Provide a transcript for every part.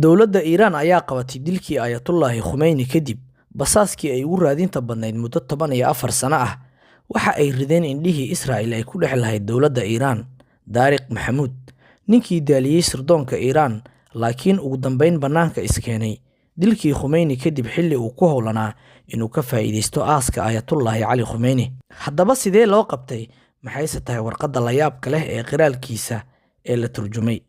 Dowladda Iiraan ayaa qabatay dilkii Ayatullaahi Khomeini kadib basaaskii ay ugu raadinta badnayd muddo 14 sano ah. Waxa ay rideen indhihii Israa'iil ay ku dhex lahayd dowladda Iiraan, Daariq Maxamuud, ninkii daaliyay sirdoonka Iiraan, laakiin ugu dambeyn bannaanka iskeenay dilkii Khomeini kadib xilli uu ku howlanaa inuu ka faa'iideysto aaska Ayatullaahi Cali Khomeini. Haddaba sidee loo qabtay? Maxayse tahay warqadda layaabka leh ee qiraalkiisa ee la turjumay?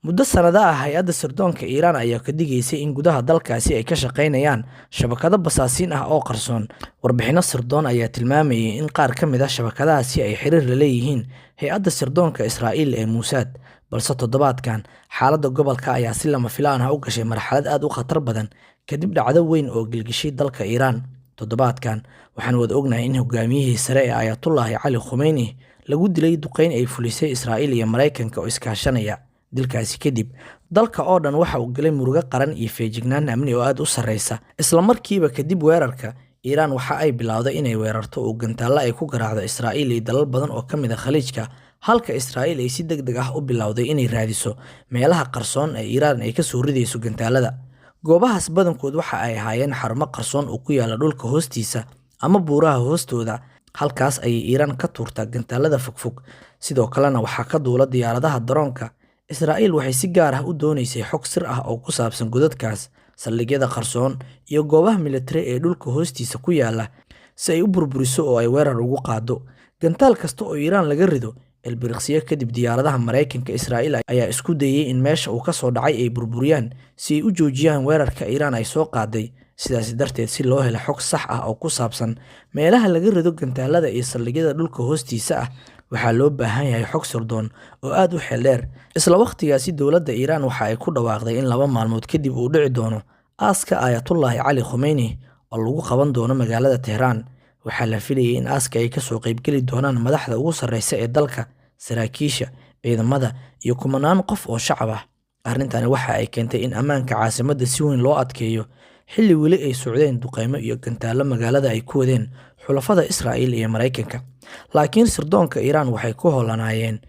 Muddo sanado ah, hay-adda sirdoonka Iiraan ayaa ka digaysay in gudaha dalkaasi ay ka shaqaynayaan shabakado basaasiin ah oo qarsoon. Warbixinno sirdoon ayaa tilmaamayay in qaar ka mid ah shabakadahaasi ay xiriir la leeyihiin hay-adda sirdoonka Israa'iil ee Muusaad. Balse toddobaadkan, xaaladda gobolka ayaa si lama filaan ah u gashay marxalad aad u khatar badan kadib dhacdo weyn oo gilgishay dalka Iiraan. Toddobaadkan, waxaan wada ognahay in hogaamiyihii sare ee Ayatullaahi Cali Khomeini lagu dilay duqeyn ay fulisay Israa'iil iyo Maraykanka oo iskaashanaya. Dilkaasi kadib, dalka oo dhan waxa uu galay murugo qaran iyo feejignaan amni oo aad u sarreysa. Isla markiiba kadib weerarka, Iiraan waxa ay bilowday inay weerarto oo gantaallo ay ku garaacdo Israa'iil iyo dalal badan oo ka mid ah Khaliijka, halka Israa'iil ay si degdeg ah u bilowday inay raadiso meelaha qarsoon ee Iiraan ay ka soo ridayso gantaalada. Goobahaas badankood waxa ay ahaayeen xarumo qarsoon oo ku yaalla dhulka hoostiisa ama buuraha hoostooda. Halkaas ayay Iiraan ka tuurtaa gantaalada fogfog, sidoo kalena waxaa ka duula diyaaradaha daroonka. Israa'iil waxay si gaar ah u doonaysay xog sir ah oo ku saabsan godadkaas, saldhigyada qarsoon iyo goobaha militari ee dhulka hoostiisa ku yaalla si ay u burburiso oo ay weerar ugu qaaddo. Gantaal kasta oo Iiraan laga rido, ilbiriqsiyo kadib diyaaradaha Maraykanka Israa'iil ayaa isku dayay in meesha uu ka soo dhacay ay burburiyaan si ay u joojiyaan weerarka Iiraan ay soo qaaday. Sidaas darteed, si loo helo xog sax ah oo ku saabsan meelaha laga rido gantaalada iyo saldhigyada dhulka hoostiisa ah, waxaa loo baahan yahay xog sirdoon oo aad u xeel dheer. Isla waqtigaasi, dowladda Iiraan waxa ay ku dhawaaqday in 2 maalmood kadib uu dhici doono aaska Ayatullaahi Cali Khomeini oo lagu qaban doono magaalada Tehraan. Waxaa la filayay in aaska ay ka soo qaybgeli doonaan madaxda ugu sarreysa ee dalka, saraakiisha, ciidamada iyo kumanaan qof oo shacab ah. Arrintani waxa ay keentay in ammaanka caasimadda si weyn loo adkeeyo xilli weli ay socdeen duqeymo iyo gantaallo magaalada ay ku wadeen xulafada Israa'iil iyo Maraykanka. Laakiin sirdoonka Iiraan waxay ku howlanaayeen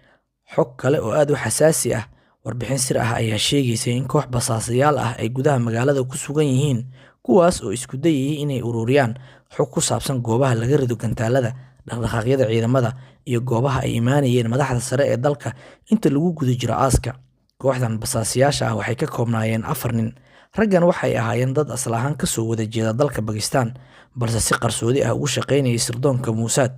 xog kale oo aad u xasaasi ah. Warbixin sir ah ayaa sheegaysay in koox basaasayaal ah ay gudaha magaalada ku sugan yihiin, kuwaas oo isku dayayay inay ururiyaan xog ku saabsan goobaha laga rido gantaalada, dhaqdhaqaaqyada ciidamada iyo goobaha ay imaanayeen madaxda sare ee dalka inta lagu guda jiro aaska. Kooxdan basaasayaasha ah waxay ka koobnaayeen 4 nin. Raggan waxay ahaayeen dad asal ahaan ka soo wada jeeda dalka Bakistaan, balse si qarsoodi ah ugu shaqaynayay sirdoonka Muusaad.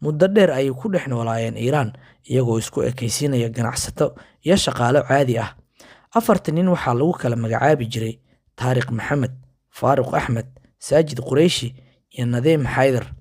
Muddo dheer ayay ku dhex noolaayeen Iiraan, iyagoo isku ekaysiinaya ganacsato iyo shaqaale caadi ah. 4ta nin waxaa lagu kala magacaabi jiray Taariq Maxamed, Faaruq Axmed, Saajid Qureyshi iyo Nadeem Xaydar.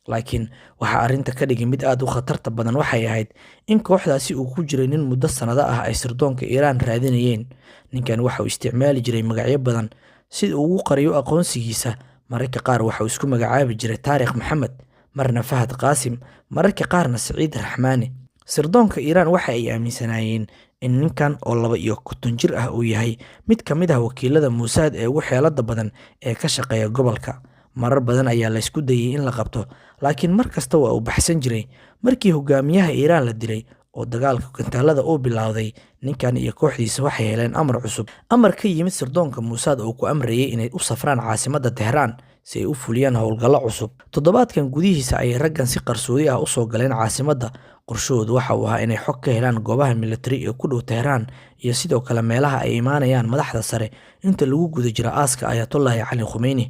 Laakiin waxa arrinta ka dhigay mid aad u khatarta badan waxay ahayd in kooxdaasi uu ku jiray nin muddo sanado ah ay sirdoonka Iiraan raadinayeen. Ninkan waxa uu isticmaali jiray magacyo badan si uu ugu qariyo aqoonsigiisa. Mararka qaar waxa uu isku magacaabi jiray Taariq Maxamed, marna Fahad Qaasim, mararka qaarna Saciid Raxmaani. Sirdoonka Iiraan waxa ay aaminsanaayeen in ninkan oo 52 jir ah uu yahay mid ka mid ah wakiilada Muusaad ee ugu xeeladda badan ee ka shaqeeya gobolka. Marar badan ayaa la isku dayay in la qabto, laakiin mar kasta waa uu baxsan jiray. Markii hogaamiyaha Iiraan la dilay oo dagaalka gantaalada uu bilowday, ninkan iyo kooxdiisa waxay heleen amar cusub. Amar ka yimid sirdoonka Muusaad oo ku amrayay inay u safraan caasimadda Tehraan si ay u fuliyaan howlgallo cusub. Toddobaadkan gudihiisa ayay raggan si qarsoodi ah u soo galeen caasimadda. Qorshahoodu waxa uu ahaa inay xog ka helaan goobaha militari ee ku dhow Tehraan iyo sidoo kale meelaha ay imaanayaan madaxda sare inta lagu guda jiro aaska Ayatullaahi Cali Khomeini.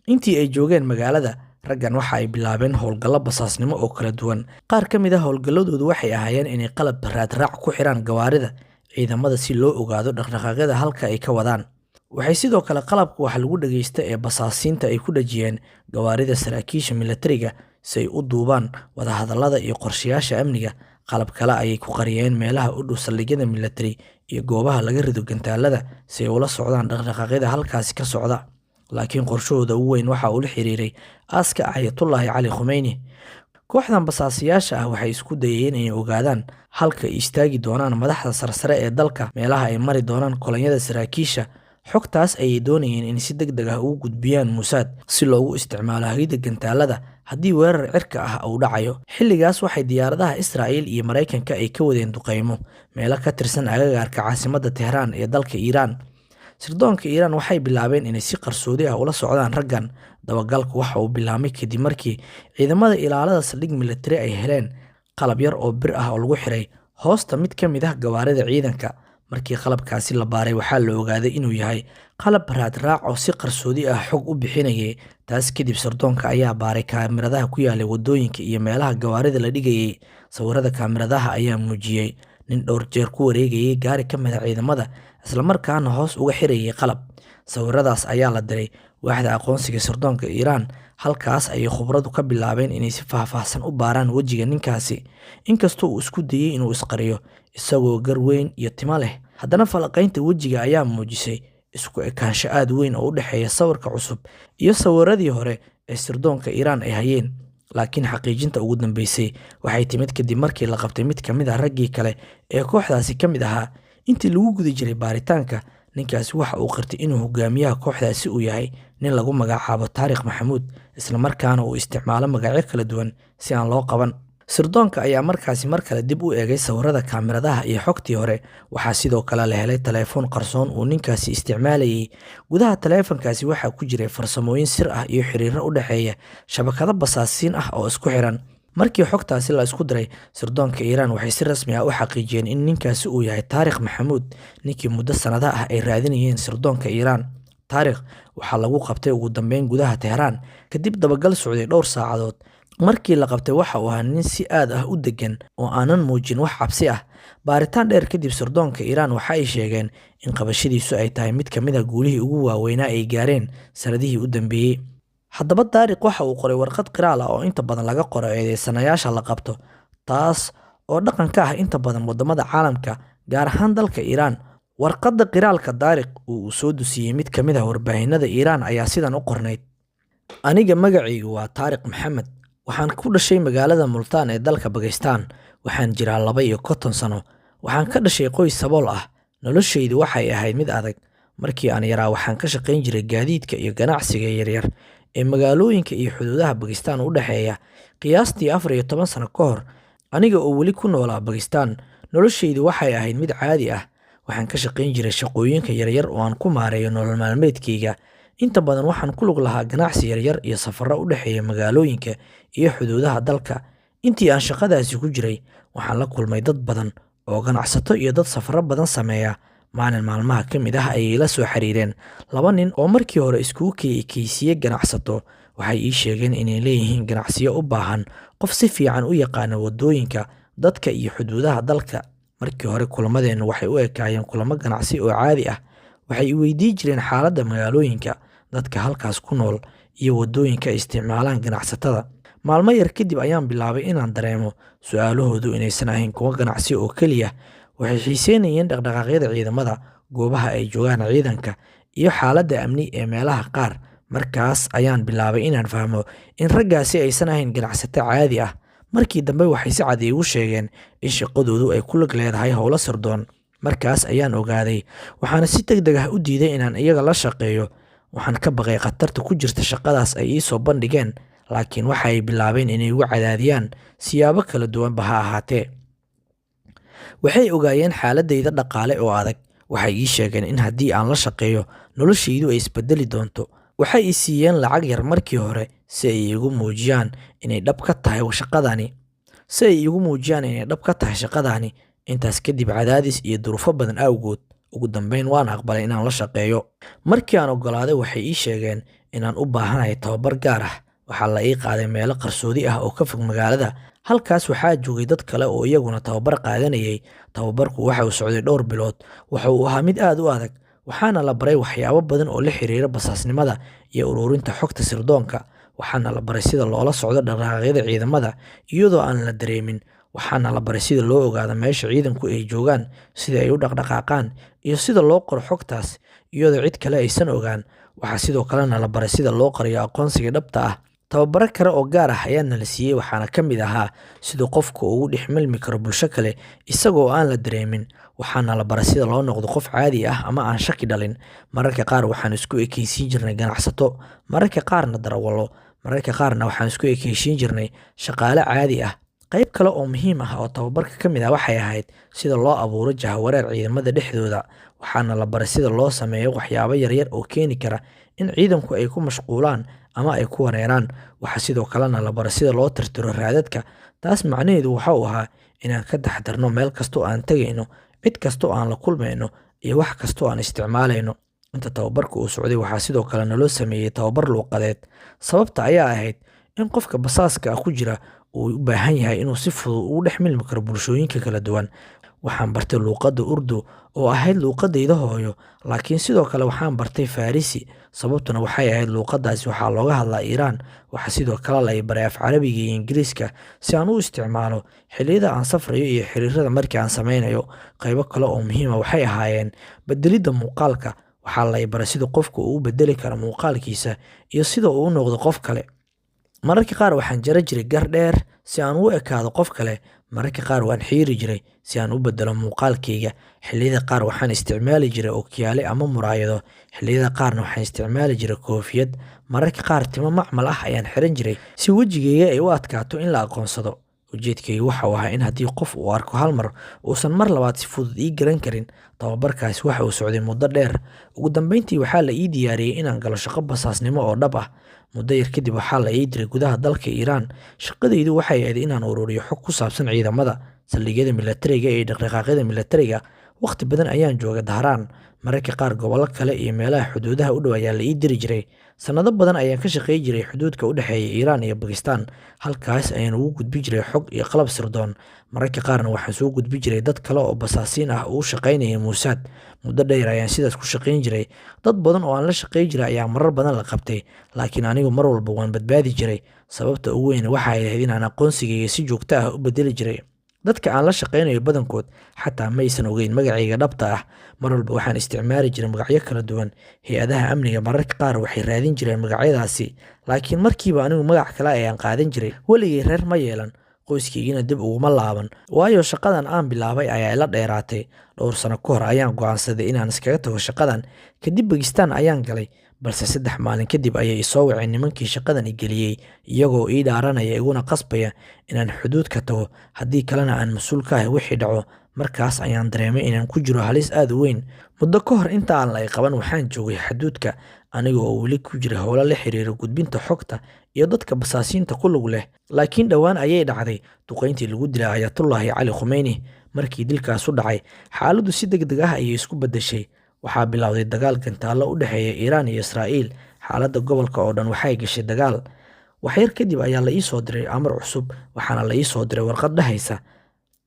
Intii ay joogeen magaalada, raggan waxa ay bilaabeen howlgallo basaasnimo oo kala duwan. Qaar ka mid ah howlgalladoodu waxay ahaayeen inay qalab raadraac ku xiraan gawaarida ciidamada si loo ogaado dhaqdhaqaaqyada halka ay ka wadaan. Waxay sidoo kale qalabka wax lagu dhageysta ee basaasiinta ay ku dhajiyeen gawaarida saraakiisha militariga si ay u duubaan wadahadallada iyo qorshayaasha amniga. Qalab kale ayay ku qariyeen meelaha u dhow saldhigyada militari iyo goobaha laga rido gantaalada si ay ula socdaan dhaqdhaqaaqyada halkaasi ka socda. Laakiin qorshahooda ugu weyn waxa uu la xiriiray aaska Ayatullaahi Cali Khomeini. Kooxdan basaasayaasha ah waxay isku dayayeen inay ogaadaan halka ay istaagi doonaan madaxda sarsare ee dalka, meelaha ay mari doonaan kolonyada saraakiisha. Xogtaas ayay doonayeen in si degdeg ah ugu gudbiyaan Muusaad si loogu isticmaalo hagida gantaalada haddii weerar cirka ah uu dhacayo. Xilligaas waxay diyaaradaha Israa'iil iyo Maraykanka ay ka wadeen duqeymo meelo ka tirsan agagaarka caasimadda Tehraan ee dalka Iiraan. Sirdoonka Iiraan waxay bilaabeen inay si qarsoodi ah ula socdaan raggan. Dabagalku waxa uu bilaabmay kadib markii ciidamada ilaalada saldhig militari ay heleen qalab yar oo bir ah oo lagu xiray hoosta mid ka mid ah gawaarida ciidanka. Markii qalabkaasi la baaray, waxaa la ogaaday inuu yahay qalab raadraac oo si qarsoodi ah xog u bixinayay. Taas kadib, sirdoonka ayaa baaray kaamiradaha ku yaalay waddooyinka iyo meelaha gawaarida la dhigayay. Sawirada kaamiradaha ayaa muujiyay nin dhowr jeer ku wareegayay gaari ka mid ah ciidamada, islamarkaana hoos uga xirayay qalab. Sawiradaas ayaa la diray waaxda aqoonsiga sirdoonka Iiraan. Halkaas ayay khubaradu ka bilaabeen inay si faahfaahsan u baaraan wejiga ninkaasi. Inkastoo uu isku dayay inuu isqariyo isagoo gar weyn iyo timo leh, haddana falaqaynta wejiga ayaa muujisay isku ekaansho aad u weyn oo u dhexeeya sawirka cusub iyo sawiradii hore ee sirdoonka Iiraan ay hayeen. Laakiin xaqiijinta ugu dambeysay waxay timid kadib markii la qabtay mid ka mid ah raggii kale ee kooxdaasi ka mid ahaa. Intii lagu guda jiray baaritaanka, ninkaasi waxa uu qirtay inuu hogaamiyaha kooxdaasi uu yahay nin lagu magacaabo Taariq Maxamuud, islamarkaana uu isticmaalo magacyo kala duwan si aan loo qaban. Sirdoonka ayaa markaasi mar kale dib u eegay sawirada kaamiradaha iyo xogtii hore. Waxaa sidoo kale la helay taleefon qarsoon uu ninkaasi isticmaalayay. Gudaha taleefankaasi waxaa ku jiray farsamooyin sir ah iyo xiriirro u dhexeeya shabakado basaasiin ah oo isku xiran. Markii xogtaasi la isku diray, sirdoonka Iiraan waxay si rasmi ah u xaqiijiyeen in ninkaasi uu yahay Taariq Maxamuud, ninkii muddo sanado ah ay raadinayeen sirdoonka Iiraan. Taariq waxaa lagu qabtay ugu dambeyn gudaha Tehraan kadib dabagal socday dhowr saacadood. Markii la qabtay, waxa uu ahaa nin si aad ah u deggan oo aanan muujin wax cabsi ah. Baaritaan dheer kadib, sirdoonka Iiraan waxa ay sheegeen in qabashadiisu ay tahay mid ka mid ah guulihii ugu waaweynaa ay gaareen sanadihii u dambeeyey. Haddaba, Taariq waxa uu qoray warqad qiraal ah oo inta badan laga qoro eedeysanayaasha la qabto, taas oo dhaqan ka ah inta badan waddamada caalamka, gaar ahaan dalka Iiraan. Warqadda qiraalka Taariq oo uu soo dusiyey mid ka mid ah warbaahinada Iiraan ayaa sidan u qornayd: Aniga magacaygu waa Taariq Maxamed. Waxaan ku dhashay magaalada Multaan ee dalka Bakistaan. Waxaan jiraa 52 sano. Waxaan ka dhashay qoys sabool ah. Noloshaydu waxay ahayd mid adag. Markii aan yaraa, waxaan ka shaqayn jiray gaadiidka iyo ganacsiga yaryar ee magaalooyinka iyo xuduudaha Bakistaan u dhexeeya. Qiyaastii 14 sano ka hor, aniga oo weli ku noolaa Bakistaan, noloshaydu waxay ahayd mid caadi ah. Waxaan ka shaqayn jiray shaqooyinka yaryar oo aan ku maareeyo nolol maalmeedkayga. Inta badan waxaan ku lug lahaa ganacsi yaryar iyo safarro u dhexeeya magaalooyinka iyo xuduudaha dalka. Intii aan shaqadaasi ku jiray, waxaan la kulmay dad badan oo ganacsato iyo dad safarro badan sameeya. Maalin maalmaha ka mid ah ayay la soo xiriireen laba nin oo markii hore iskugu ekeysiiyey ganacsato. Waxay ii sheegeen inay leeyihiin ganacsiyo u baahan qof si fiican u yaqaana waddooyinka, dadka iyo xuduudaha dalka. Markii hore kulamadeennu waxay u ekaayeen kulamo ganacsi oo caadi ah. Waxay i weydiin jireen xaaladda magaalooyinka, dadka halkaas ku nool, iyo waddooyinka ay isticmaalaan ganacsatada. Maalmo yar kadib ayaan bilaabay inaan dareemo su'aalahoodu inaysan ahayn kuwo ganacsi oo keliya. Waxay xiiseynayeen dhaqdhaqaaqyada ciidamada, goobaha ay joogaan ciidanka, iyo xaaladda amni ee meelaha qaar. Markaas ayaan bilaabay inaan fahmo in raggaasi aysan ahayn ganacsato caadi ah. Markii dambe waxay si cad iigu sheegeen in shaqadoodu ay ku lug leedahay howlo sirdoon. Markaas ayaan ogaaday, waxaana si degdeg ah u diiday inaan iyaga la shaqeeyo. Waxaan ka baqay khatarta ku jirta shaqadaas ay ii soo bandhigeen, laakiin waxa ay bilaabeen inay igu cadaadiyaan siyaabo kala duwanba ha ahaatee. Waxay ogaayeen xaaladayda dhaqaale oo adag. Waxay ii sheegeen in haddii aan la shaqeeyo, noloshaydu ay isbedeli doonto. Waxay i siiyeen lacag yar markii hore si ay iigu muujiyaan inay dhab ka tahay shaqadani. Si ay iigu muujiyaan inay dhab ka tahay shaqadani. Intaas kadib, cadaadis iyo duruufo badan awgood, ugu dambeyn waan aqbalay inaan la shaqeeyo. Markii aan oggolaaday, waxay ii sheegeen inaan u baahanahay tababar gaar ah. Waxaa la ii qaaday meelo qarsoodi ah oo ka fog magaalada. Halkaas waxaa joogay dad kale oo iyaguna tababar qaadanayay. Tababarku waxa uu socday dhowr bilood. Waxa uu ahaa mid aad u adag, waxaana la baray waxyaabo badan oo la xiriira basaasnimada iyo ururinta xogta sirdoonka. Waxaana la baray sida loola socdo dhaqdhaqaaqyada ciidamada iyadoo aan la dareemin. Waxaana la baray sida loo ogaado meesha ciidanku ay joogaan, sida ay u dhaqdhaqaaqaan, iyo sida loo qoro xogtaas iyadoo cid kale aysan ogaan. Waxaa sidoo kalena la baray sida loo qariyo aqoonsiga dhabta ah. Tababaro kale oo gaar ah ayaa nala siiyey, waxaana ka mid ahaa sida qofku ugu dhex milmi karo bulsho kale isagoo aan la dareemin. Waxaana la baray sida loo noqdo qof caadi ah ama aan shaki dhalin. Mararka qaar waxaan isku ekeysiin jirnay ganacsato, mararka qaarna darawallo, mararka qaarna waxaan isku ekeysiin jirnay shaqaale caadi ah. Qayb kale oo muhiim ah oo tababarka ka mid ah waxay ahayd sida loo abuuro jahawareer ciidamada dhexdooda. Waxaana la baray sida loo sameeyo waxyaabo yaryar oo keeni kara in ciidanku ay ku mashquulaan ama ay ku wareeraan. Waxaa sidoo kalena la baray sida loo tirtiro raadadka. Taas macnaheedu waxa uu ahaa inaan ka taxadarno meel kasta oo aan tagayno, cid kasta oo aan la kulmayno, iyo wax kasta oo aan isticmaalayno. Inta tababarka uu socday waxaa sidoo kale naloo sameeyey tababar luuqadeed. Sababta ayaa ahayd in qofka basaaska ah ku jira uu u baahan yahay inuu si fudud ugu dhex milmi karo bulshooyinka kala duwan. Waxaan bartay luuqadda Urdu oo ahayd luuqaddayda hooyo, laakiin sidoo kale waxaan bartay Farisi. Sababtuna waxay ahayd luuqaddaasi waxaa looga hadlaa Iiraan. Waxaa sidoo kale la i baray af Carabiga iyo Ingiriiska si aan u isticmaalo xilliyada aan safrayo iyo xiriirada markii aan sameynayo. Qaybo kale oo muhiim ah waxay ahaayeen beddelidda muuqaalka. Waxaa la i baray sida qofku uu u beddeli karo muuqaalkiisa iyo sida uu u noqdo qof kale. Mararka qaar waxaan jara jiray gar dheer si aan u ekaado qof kale. Mararka qaar waan xiiri jiray si aan u beddelo muuqaalkayga. Xilliyada qaar waxaan isticmaali jiray ookiyaale ama muraayado. Xilliyada qaarna waxaan isticmaali jiray koofiyad. Mararka qaar timo macmal ah ayaan xiran jiray si wejigayga ay u adkaato in la aqoonsado. Ujeedkaygu waxa uu ahaa in haddii qof uu arko hal mar, uusan mar labaad si fudud ii garan karin. Tababarkaasi waxa uu socday muddo dheer. Ugu dambeyntii waxaa la ii diyaariyey inaan galo shaqo basaasnimo oo dhab ah. Muddo yar kadib waxaa la ii diray gudaha dalka Iiraan. Shaqadaydu waxay ahayd inaan ururiyo xog ku saabsan ciidamada, saldhigyada militariga iyo dhaqdhaqaaqyada militariga. Waqti badan ayaan joogay Dahraan. Mararka qaar gobollo kale iyo meelaha xuduudaha u dhow ayaa la ii diri jiray. Sanado badan ayaan ka shaqeyn jiray xuduudka u dhexeeya Iiraan iyo Bakistaan. Halkaas ayaan ugu gudbi jiray xog iyo qalab sirdoon. Mararka qaarna waxaan soo gudbi jiray dad kale oo basaasiin ah oo u shaqeynaya Mossad. Muddo dheer ayaan sidaas ku shaqeyn jiray. Dad badan oo aan la shaqeyn jiray ayaa marar badan la qabtay, laakiin anigu mar walba waan badbaadi jiray. Sababta ugu weyn waxay ahayd inaan aqoonsigayga si joogto ah u beddeli jiray. Dadka aan la shaqeynayo badankood xataa ma aysan ogeyn magacayga dhabta ah. Mar walba waxaan isticmaali jiray magacyo kala duwan. Hay'adaha amniga mararka qaar waxay raadin jireen magacyadaasi, laakiin markiiba anigu magac kale ayaan qaadan jiray. Weligay reer ma yeelan, qoyskaygina dib uguma laaban, waayo shaqadan aan bilaabay ayaa ila dheeraatay. Dhowr sano ka hor ayaan go'aansaday inaan iskaga tago shaqadan. Kadib Bakistaan ayaan galay, balse 3 maalin kadib ayay i soo waceen nimankii shaqadan i geliyey, iyagoo ii dhaaranaya iguna qasbaya inaan xuduudka tago, haddii kalena aan mas'uul ka ahay wixii dhaco. Markaas ayaan dareemay inaan ku jiro halis aad u weyn. Muddo ka hor inta aan la i qaban waxaan joogay xuduudka, aniga oo weli ku jira howlo la xiriira gudbinta xogta iyo dadka basaasiinta ku lug leh. Laakiin dhowaan ayay dhacday duqeyntii lagu dilay Ayatullaahi Cali Khumeyni. Markii dilkaasu dhacay, xaaladdu si degdeg ah ayay isku beddeshay. Waxaa bilowday dagaal gantaallo u dhexeeya Iiraan iyo Israa'iil. Xaaladda gobolka oo dhan waxay gashay dagaal. Wax yar kadib ayaa la ii soo diray amar cusub, waxaana la ii soo diray warqad dhahaysa: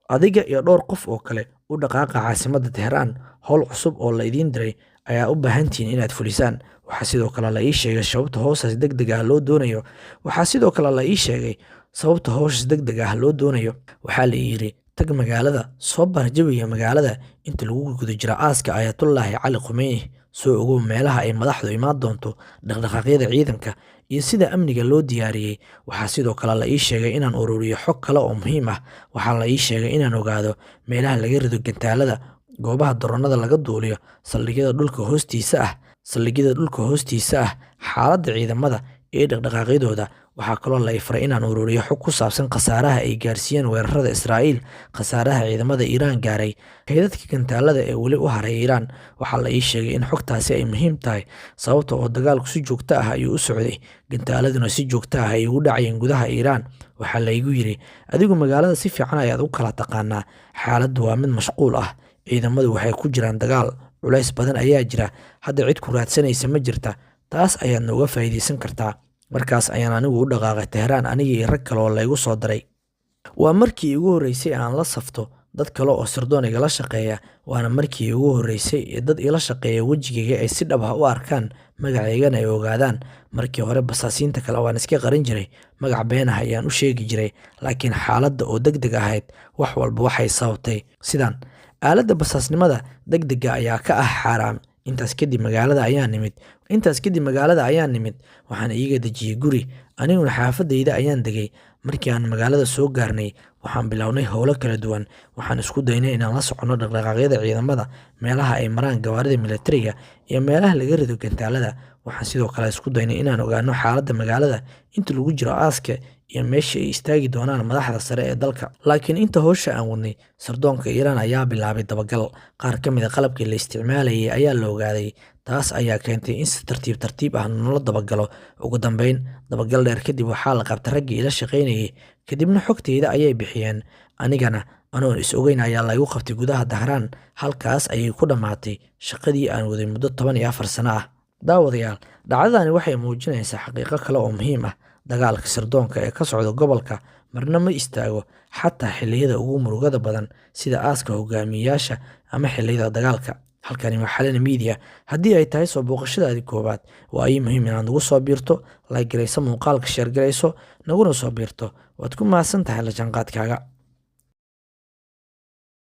adiga iyo dhowr qof oo kale u dhaqaaqa caasimadda Tehraan. Howl cusub oo la idiin diray ayaa u baahan tihiin inaad fulisaan. Waxaa sidoo kale la ii sheegay sababta howshaas degdeg ah loo doonayo. Waxaa sidoo kale la ii sheegay sababta howshaas degdeg ah loo doonayo. Waxaa la yidhi: tag magaalada, soo bar jawiga magaalada inta lagu guda jiro aaska Ayatullaahi Cali Khumeyni. Soo ogow meelaha ay madaxdu imaan doonto, dhaqdhaqaaqyada ciidanka iyo sida amniga loo diyaariyey. Waxaa sidoo kale la ii sheegay inaan ururiyo xog kale oo muhiim ah. Waxaa la ii sheegay inaan ogaado meelaha laga rido gantaalada, goobaha daroonnada laga duuliyo, saldhigyada dhulka hoostiisa ah, xaaladda ciidamada iyo dhaqdhaqaaqyadooda. Waxaa kaloo la i faray inaan ururiyo xog ku saabsan khasaaraha ay gaarsiiyeen weerarada Israa'iil, khasaaraha ciidamada Iiraan gaaray, kaydadka gantaalada ee weli u haray Iiraan. Waxaa la ii sheegay in xogtaasi ay muhiim tahay, sababta oo dagaalku si joogto ah ayuu u socday, gantaaladuna si joogto ah ay ugu dhacayeen gudaha Iiraan. Waxaa la igu yidhi: adigu magaalada si fiican ayaad u kala taqaanaa, xaaladdu waa mid mashquul ah, ciidamadu waxay ku jiraan dagaal, culays badan ayaa jira, hadda cid ku raadsanaysa ma jirta, taas ayaad nooga faa'iidaysan kartaa. Markaas ayaan anigu u dhaqaaqay Tehraan, aniga iyo rag kale oo laygu soo daray. Waa markii iigu horreysay aan la safto dad kale oo sirdoon igala shaqeeya, waana markii iigu horreysay ee dad ila shaqeeya wejigayga ay si dhab ah u arkaan, magacaygana ay ogaadaan. Markii hore basaasiinta kale waan iska qarin jiray, magac been ah ayaan u sheegi jiray, laakiin xaaladda oo degdeg ahayd wax walba waxay sababtay sidan. Aaladda basaasnimada degdegga ayaa ka ah xaaraam. Intaas kadib magaalada ayaan nimid. Waxaan iiga dejiyey guri, aniguna xaafadayda ayaan degay. Markii aan magaalada soo gaarnay, Waxaan bilownay howlo kala duwan. Waxaan isku daynay inaan la soconno dhaqdhaqaaqyada ciidamada, meelaha ay maraan gawaarida militariga iyo meelaha laga rido gantaalada. Waxaan sidoo kale isku daynay inaan ogaanno xaaladda magaalada inta lagu jiro aaska iyo meesha ay istaagi doonaan madaxda sare ee dalka. Laakiin inta howsha aan wadnay, sirdoonka Iiraan ayaa bilaabay dabagal. Qaar ka mid ah qalabkii la isticmaalayay ayaa la ogaaday. Taas ayaa keentay in si tartiib tartiib ah nala dabagalo. Ugu dambeyn, dabagal dheer kadib, waxaa la qabtay raggii ila shaqaynayay, kadibna xogtayda ayay bixiyeen. Anigana anoon is ogeyn ayaa la igu qabtay gudaha Dahraan. Halkaas ayay ku dhammaatay shaqadii aan waday muddo 14 sano ah. Daawadayaal, dhacdadani waxay muujinaysaa xaqiiqo kale oo muhiim ah. Dagaalka sirdoonka ee ka socda gobolka marna ma istaago, xataa xilliyada ugu murugada badan sida aaska hogaamiyeyaasha ama xilliyada dagaalka. Halkani waa Xalina Media. Haddii ay tahay soo booqashadaadii koowaad, waa ii muhiim inaad nagu soo biirto, like garayso muuqaalka, share garayso, naguna soo biirto. Waad ku mahadsan tahay la jaanqaadkaaga.